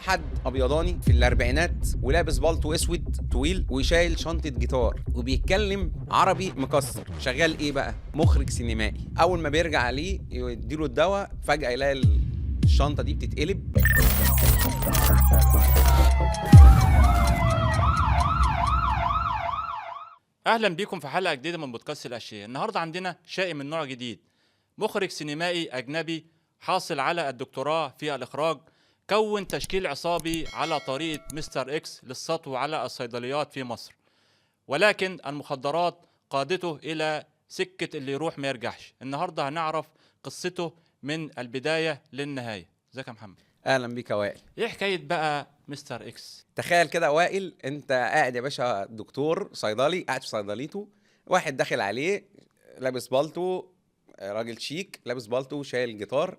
حد ابيضاني في الاربعينات ولابس بالطو اسود طويل وشايل شنطه جيتار وبيتكلم عربي مكسر. شغال ايه بقى؟ مخرج سينمائي. اول ما بيرجع عليه يديله الدواء، فجاة يلاقي الشنطة دي بتتقلب. اهلا بيكم في حلقة جديدة من بودكاست الاشياء. النهارده عندنا شائع من نوع جديد، مخرج سينمائي اجنبي حاصل على الدكتوراه في الاخراج، كون تشكيل عصابي على طريقه مستر اكس للسطو على الصيدليات في مصر، ولكن المخدرات قادته الى سكة اللي يروح ما يرجعش. النهارده هنعرف قصته من البداية للنهاية. ازيك يا محمد؟ اهلا بيك يا وائل. ايه حكاية بقى مستر اكس؟ تخيل كده وائل، انت قاعد يا باشا دكتور صيدلي قاعد في صيدليته، واحد داخل عليه لابس بالطو، راجل شيك لابس بالطو شايل جيتار،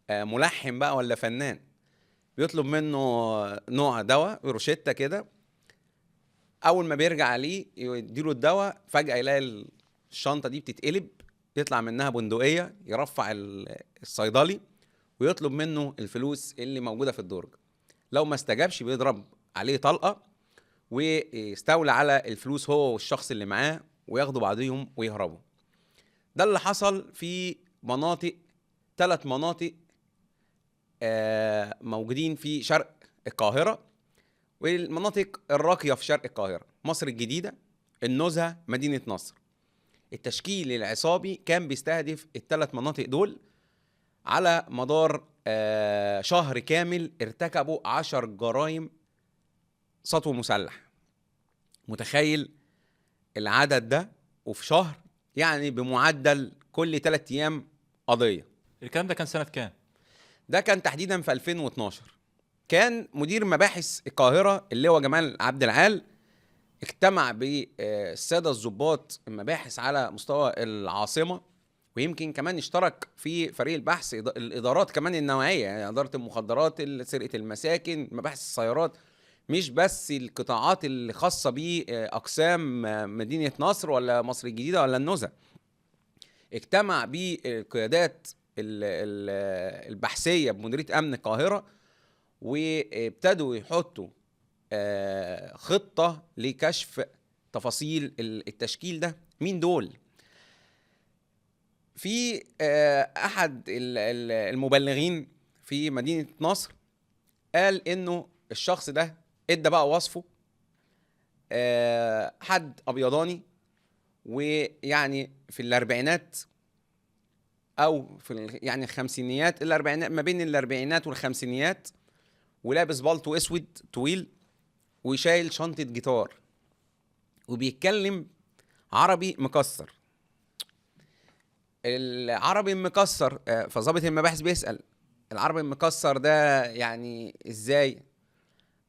ملحن بقى ولا فنان، بيطلب منه نوع دواء روشتة كده. اول ما بيرجع عليه يديله الدواء، فجأة يلاقي الشنطة دي بتتقلب، يطلع منها بندقية، يرفع الصيدلي ويطلب منه الفلوس اللي موجودة في الدرج. لو ما استجابش بيضرب عليه طلقة ويستولى على الفلوس هو والشخص اللي معاه وياخدوا بعضهم ويهربوا. ده اللي حصل في مناطق، 3 مناطق موجودين في شرق القاهرة، والمناطق الراقية في شرق القاهرة: مصر الجديدة، النزهة، مدينة نصر. التشكيل العصابي كان بيستهدف ال3 مناطق دول على مدار شهر كامل. ارتكبوا 10 جرائم سطو مسلح. متخيل العدد ده؟ وفي شهر، يعني بمعدل كل 3 أيام قضية. الكلام ده كان سنة كام؟ ده كان تحديدا في 2012. كان مدير مباحث القاهرة اللي هو جمال عبد العال اجتمع بالسادة الضباط المباحث على مستوى العاصمة، ويمكن كمان اشترك في فريق البحث الإدارات كمان النوعية، يعني إدارة المخدرات، سرقة المساكن، مباحث السيارات، مش بس القطاعات اللي خاصة بأقسام مدينة نصر ولا مصر الجديدة ولا النزهة. اجتمع بالقيادات البحثية بمديرية أمن القاهرة، وابتدوا يحطوا خطة لكشف تفاصيل التشكيل ده. مين دول؟ في أحد المبلغين في مدينة نصر قال إنه الشخص ده ادى بقى وصفه، حد أبيضاني ويعني في الأربعينات أو في يعني الخمسينيات، الأربعينات، ما بين الأربعينات والخمسينيات، ولابس بالطو أسود طويل وشايل شنطة جيتار وبيتكلم عربي مكسر. العربي المكسر، فظابط المباحث بيسأل العربي المكسر ده يعني ازاي؟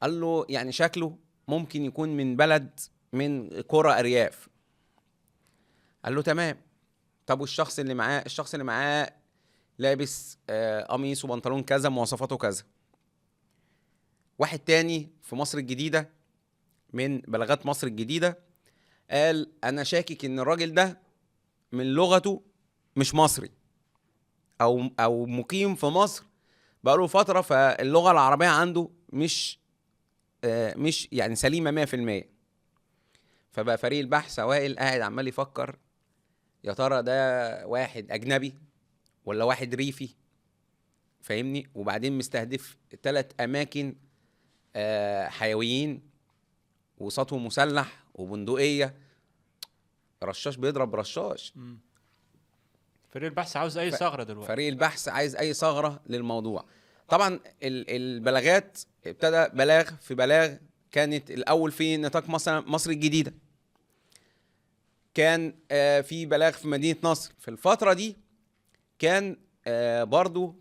قال له يعني شكله ممكن يكون من بلد من قرى ارياف. قال له تمام. طب والشخص اللي معاه؟ الشخص اللي معاه لابس قميص وبنطلون كذا، مواصفاته كذا. واحد تاني في مصر الجديدة من بلاغات مصر الجديدة قال انا شاكك ان الراجل ده من لغته مش مصري او مقيم في مصر بقاله فترة، فاللغه العربية عنده مش يعني سليمة 100%. فبقى فريق البحث وائل قاعد عمال يفكر، يا ترى ده واحد اجنبي ولا واحد ريفي؟ فاهمني؟ وبعدين مستهدف 3 اماكن حيويين وسطو مسلح وبندقيه، رشاش بيضرب رشاش. فريق البحث عاوز اي ثغره دلوقتي. فريق البحث عايز اي ثغره للموضوع. طبعا البلاغات ابتدى بلاغ في بلاغ. كانت الاول في نطاق مثلا مصر الجديدة، كان في بلاغ في مدينة نصر. في الفترة دي كان برضو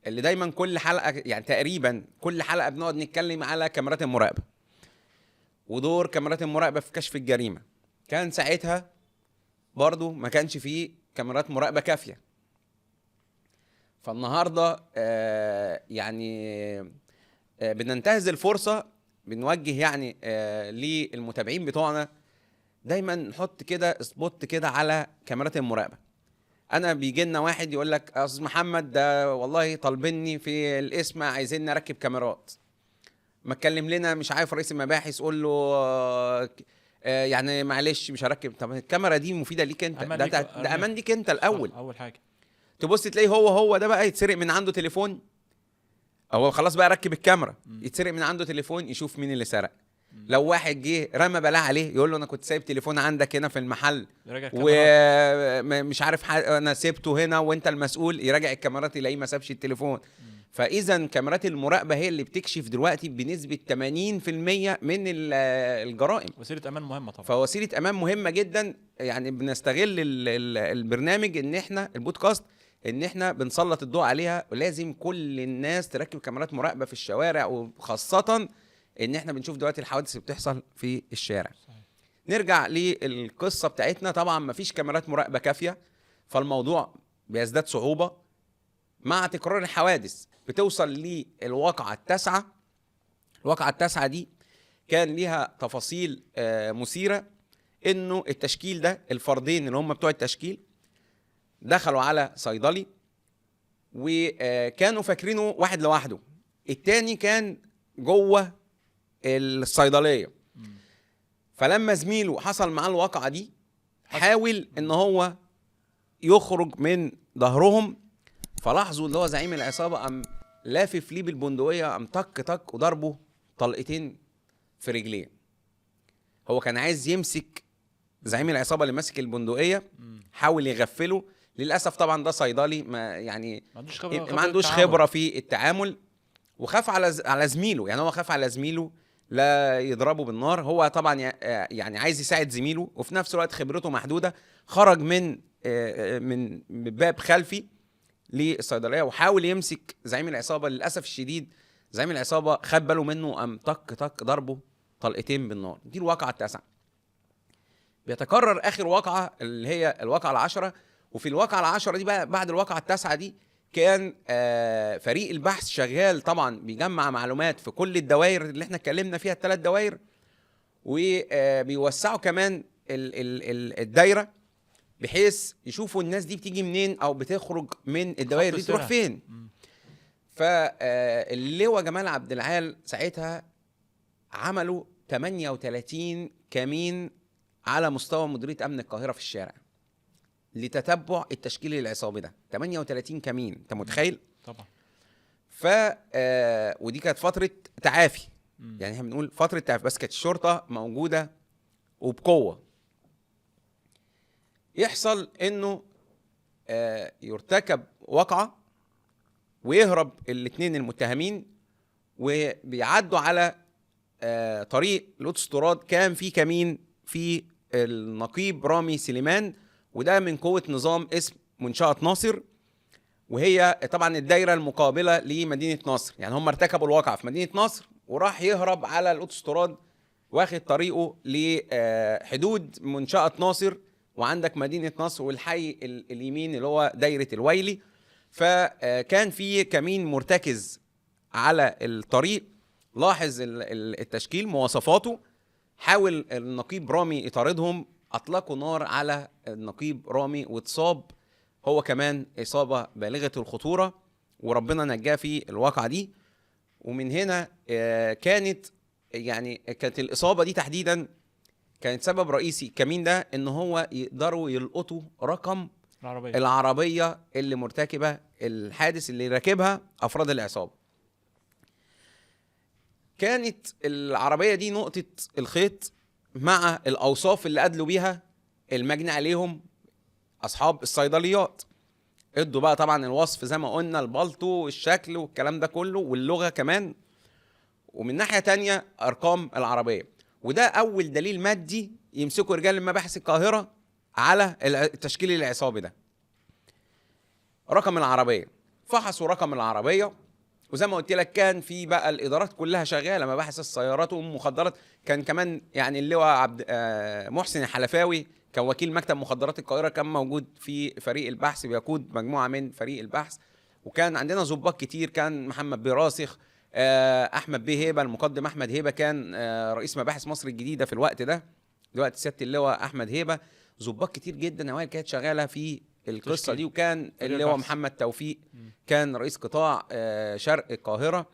اللي دايما كل حلقة، يعني تقريبا كل حلقة بنقعد نتكلم على كاميرات المراقبة ودور كاميرات المراقبة في كشف الجريمة. كان ساعتها برضو ما كانش فيه كاميرات مراقبة كافية. فالنهاردة يعني بننتهز الفرصة، بنوجه يعني للمتابعين بتوعنا دايما نحط كده spot كده على كاميرات المراقبة. انا بيجي لنا واحد يقول لك يا استاذ محمد ده والله طالبيني في القسم عايزين نركب كاميرات. ما اتكلم لنا مش عارف رئيس المباحث، قول له يعني معلش مش هركب. طب الكاميرا دي مفيدة ليك انت، أمان ده ليك، ده أمان. امان ليك انت الاول. صح، اول حاجة. تبص تلاقيه هو ده بقى يتسرق من عنده تليفون، هو خلاص بقى ركب الكاميرا، يتسرق من عنده تليفون يشوف مين اللي سرق. لو واحد جه رمى بلاء عليه يقول له انا كنت سايب تليفون عندك هنا في المحل يراجع الكاميرات. ومش عارف انا سبته هنا وانت المسؤول، يراجع الكاميرات يلاقيه ما سابش التليفون. فاذا كاميرات المراقبة هي اللي بتكشف دلوقتي بنسبة 80% من الجرائم. وسيلة امان مهمة طبعا. فوسيله امان مهمة جدا. يعني بنستغل البرنامج ان احنا البودكاست ان احنا بنسلط الضوء عليها، ولازم كل الناس تركب كاميرات مراقبة في الشوارع، وخاصة ان احنا بنشوف دلوقتي الحوادث اللي بتحصل في الشارع. صحيح. نرجع للقصة بتاعتنا. طبعا مفيش كاميرات مراقبة كافيه، فالموضوع بيزداد صعوبة مع تكرار الحوادث. بتوصل للواقعه التاسعة. الواقعة التاسعة دي كان ليها تفاصيل مثيرة، انه التشكيل ده الفردين اللي هم بتوع التشكيل دخلوا على صيدلي وكانوا فاكرينه واحد لوحده، التاني كان جوه الصيدلية. فلما زميله حصل معاه الواقعة دي حاول ان هو يخرج من ظهرهم، فلاحظوا اللي هو زعيم العصابة قام لافف ليه بالبندقيه، قام طك طك وضربه طلقتين في رجليه. هو كان عايز يمسك زعيم العصابة اللي ماسك البندقية، حاول يغفله. للاسف طبعا ده صيدلي ما يعني ما عندوش خبره، ما عندوش خبره في التعامل، وخاف على زميله. يعني هو خاف على زميله لا يضربه بالنار. هو طبعا يعني عايز يساعد زميله، وفي نفس الوقت خبرته محدودة. خرج من باب خلفي للصيدليه وحاول يمسك زعيم العصابة. للاسف الشديد زعيم العصابة خد باله منه وقام طك طك ضربه طلقتين بالنار. دي الواقعة التاسعة. بيتكرر اخر واقعه اللي هي الواقعة العشرة. وفي الواقعة العشرة دي بقى بعد الواقعة التاسعة دي كان فريق البحث شغال طبعا بيجمع معلومات في كل الدوائر اللي احنا اتكلمنا فيها، الثلاث دوائر، وبيوسعوا كمان الدايرة بحيث يشوفوا الناس دي بتيجي منين او بتخرج من الدوائر دي تروح فين. فاللواء جمال عبد العال ساعتها عملوا 38 كمين على مستوى مديرية امن القاهرة في الشارع لتتبع التشكيل العصابي ده. 38 كمين، انت متخيل؟ طبعا. ف ودي كانت فترة تعافي، يعني احنا بنقول فترة تعافي، بس كانت الشرطة موجودة وبقوة. يحصل انه يرتكب وقعه ويهرب الاثنين المتهمين، وبيعدوا على طريق الاوتوستراد. كان في كمين في النقيب رامي سليمان، وده من قوة نظام اسم منشأة ناصر، وهي طبعا الدايرة المقابلة لمدينة نصر. يعني هم ارتكبوا الواقعة في مدينة نصر وراح يهرب على الاوتوستراد واخد طريقه لحدود منشأة ناصر، وعندك مدينة نصر والحي اليمين اللي هو دايرة الويلي. فكان في كمين مرتكز على الطريق، لاحظ التشكيل مواصفاته، حاول النقيب رامي يطاردهم، اطلقوا نار على النقيب رامي واتصاب هو كمان اصابه بالغة الخطورة، وربنا نجاه في الواقعة دي. ومن هنا كانت يعني كانت الاصابة دي تحديدا كانت سبب رئيسي الكمين ده ان هو يقدروا يلقطوا رقم العربية اللي مرتكبه الحادث اللي راكبها افراد العصابة. كانت العربية دي نقطة الخيط مع الاوصاف اللي ادلوا بيها المجني عليهم اصحاب الصيدليات. ادوا بقى طبعا الوصف زي ما قلنا، البلطو والشكل والكلام ده كله واللغة كمان، ومن ناحية تانية ارقام العربية. وده اول دليل مادي يمسكوا رجال المباحث القاهرة على التشكيل العصابي ده، رقم العربية. فحصوا رقم العربية، وزي ما قلت لك كان في بقى الادارات كلها شغالة، مباحث السيارات والمخدرات. كان كمان يعني اللواء عبد محسن الحلفاوي كان وكيل مكتب مخدرات القاهرة، كان موجود في فريق البحث بيقود مجموعة من فريق البحث. وكان عندنا ضباط كتير، كان محمد بيه راسخ، احمد بيه هيبة، المقدم احمد هيبة كان رئيس مباحث مصر الجديدة في الوقت ده، دلوقتي سيادة اللواء احمد هيبة. ضباط كتير جدا اوائل كانت شغالة في القصة دي. وكان اللواء محمد توفيق كان رئيس قطاع شرق القاهرة.